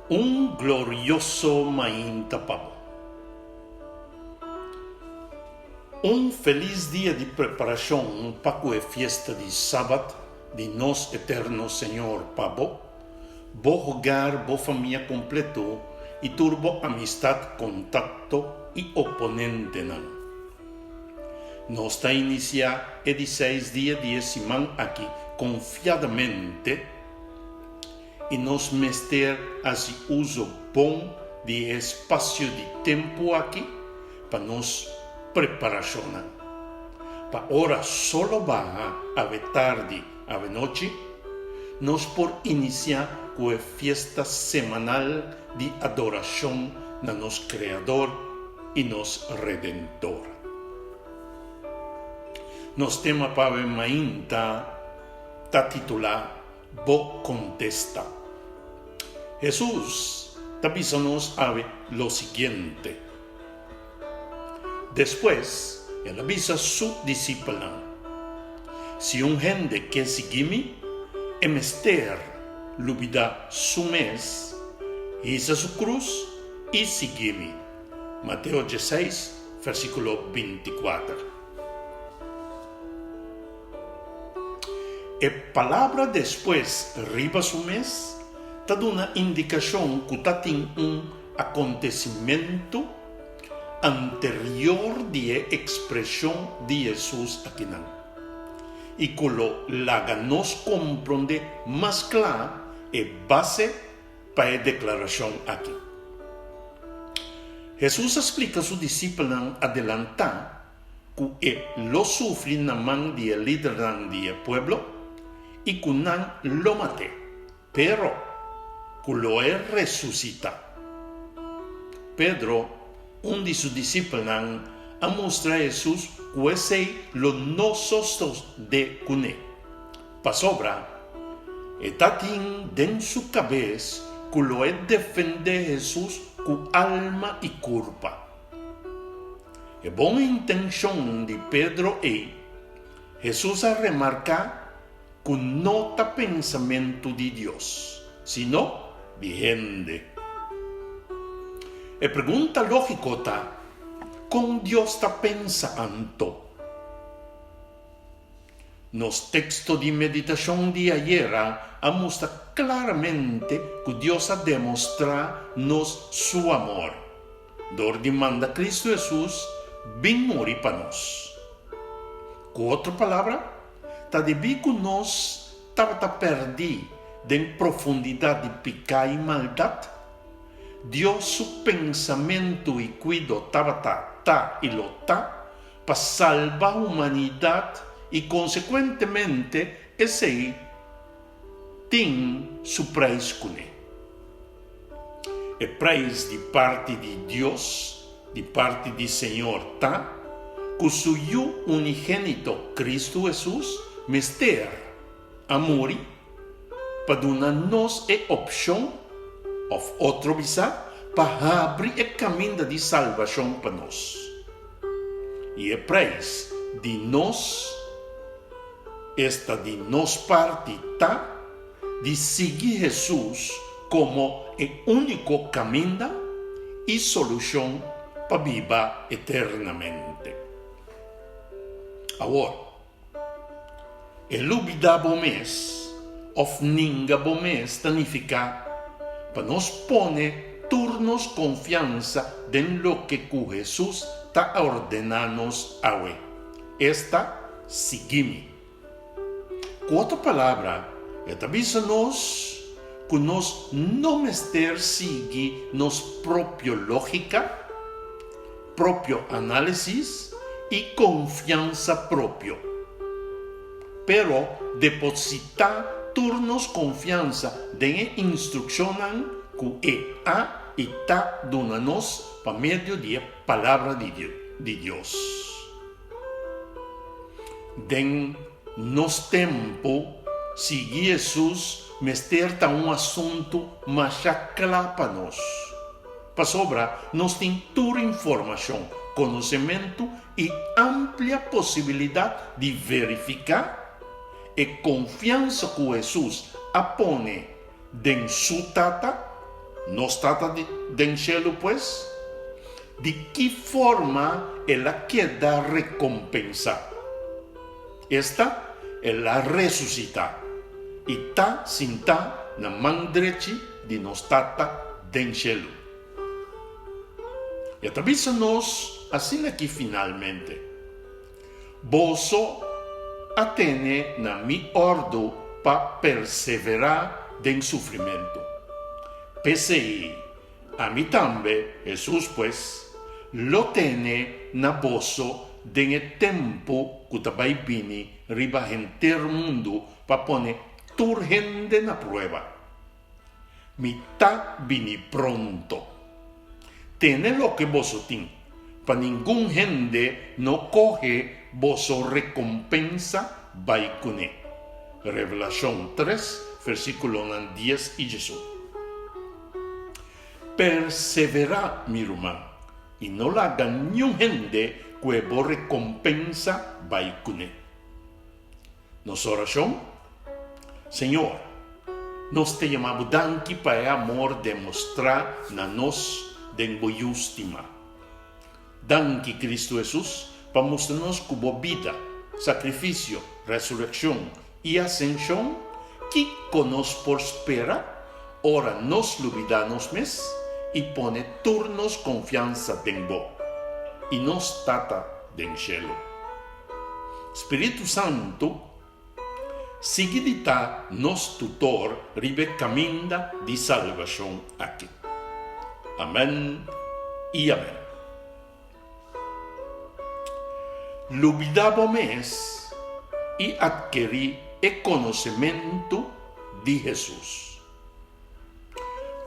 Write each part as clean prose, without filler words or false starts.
Un glorioso mainta pa bo. Un felis dia di preparashon pa ku e fiesta di Sabat di nos Eterno Señor pa bo, bo hogar, bo famia kompleto i tur bo amistat, kontakto i oponentenan. Nos ta inisiá e di seis dia di e siman aki konfiadamente i nos mester hasi uso bon di e espasio di tempu aki pa nos preparashonnan. Pa ora solo baha awe tardi awe nochi, nos por inisiá ku e fiesta semanal di adorashon na nos Kreador i nos Redentor. Nos tema pa awe mainta ta titulá Bo Kontesta. Hesus ta bisa nos awe lo siguiente. Despues el a bisa su disipelnan, Si un hende ke sigui mi, e mester lubidá su mes, hisa su krus i sigui mi. Mateo dieseis, versíkulo bintikuater. E palabra despues riba su mes ta duna indikashon ku ta tin un akontesimentu anterior di e ekspreshon di Hesus akinan, i ku lo laga nos komprondé mas kla e base pa e deklarashon aki. Hesus a splika su disipelnan adelantá ku e lo sufri na man di e lidernan di e pueblo i ku nan lo mat'é, pero ku lo e resusitá. Pedro, un di su disipelnan, a mustra Hesus ku esei lo no sosodé kuné. Pasobra e ta tin den su kabes ku lo e defendé Hesus ku alma i kurpa. E bon intenshon di Pedro ei, Hesus a remarká ku no ta pensamentu di Dios, sino di hende. E pregunta lógiko ta, Kon Dios ta pensa anto? Nos teksto di meditashon di ayera a mustra klaramente ku Dios a demostrá nos su amor dor di manda Kristu Hesus bin muri pa nos. Ku otro palabra, ta debí ku nos tabata pèrdí den profundidat di piká i maldat, Dios su pensamentu i kuido tabata, ta i lo ta pa salba humanidat i konsekuentemente esei tin su preis kuné. E preis di parti di Dios, di parti di Señor ta ku su Yu unigénito Kristu Hesus mester a muri pa duna nos e opshon, òf otro bisá, pa habri e kaminda di salbashon pa nos. I e preis di nos, esta di nos parti, ta di sigui Hesus komo e úniko kaminda i solushon pa biba eternamente. Awor, E lubidá bo mes òf ninga bo mes ta nifiká pa nos pone tur nos konfiansa den loke ku Hesus ta ordená nos awe, esta, sigui mi. Ku otro palabra, e ta bisa nos ku nos no mester sigui nos propio lógika, propio análisis i konfiansa propio. Pero depositá tur nos konfiansa den e instrukshonnan ku e a i ta duna nos pa medio di e Palabra di Dios. Den nos tempu, sigui Hesus mester ta un asuntu masha kla pa nos. Pasobra nos tin tur informashon, konosementu i amplia posibilidat di verifiká e konfiansa ku Hesus a pone den su Tata. Nos Tata den shelu pues? Di ki forma el a keda rekompensá? Esta, el a resusitá i ta sintá na man drechi di nos Tata den shelu. E ta bisa nos asin'aki finalmente, Boso a tene na mi òrdu pa perseverá den sufrimentu. P'esei, ami tambe, Hesus pues, lo tene na boso den e tempu ku ta bai bini riba henter mundu pa pone tur hende na prueba. Mi ta bini pronto. Tene loke boso tin, pa ningun hende no kohe boso rekompensa bai kuné. Revelashon tres, versíkulonan dies i diesun. Perseverá, mi ruman, i no laga niun hende kue bo rekompensa bai kuné. Nos orashon, Señor, nos ta yama Bo danki pa e amor demostrá na nos den Bo Yu stimá. Danki, Cristo Hesus, pa mustra nos ku Bo bida, sakrifisio, resurekshon i asenshon, kiko nos por spera ora nos lubidá nos mes i pone tur nos konfiansa den Bo i nos Tata den shelu. Spiritu Santu sigui di ta nos tutor riba e kaminda di salbashon aki. Amen i amen. Lubida bo mes i atkerí e konosementu di Hesus.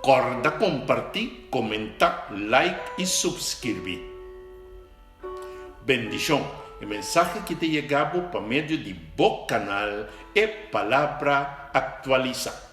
Kòrda kompartí, komentá, like i supskirbí. Bendishon! E mensahe ki ta yega bo pa medio di bo kanal E Palabra Aktualisá.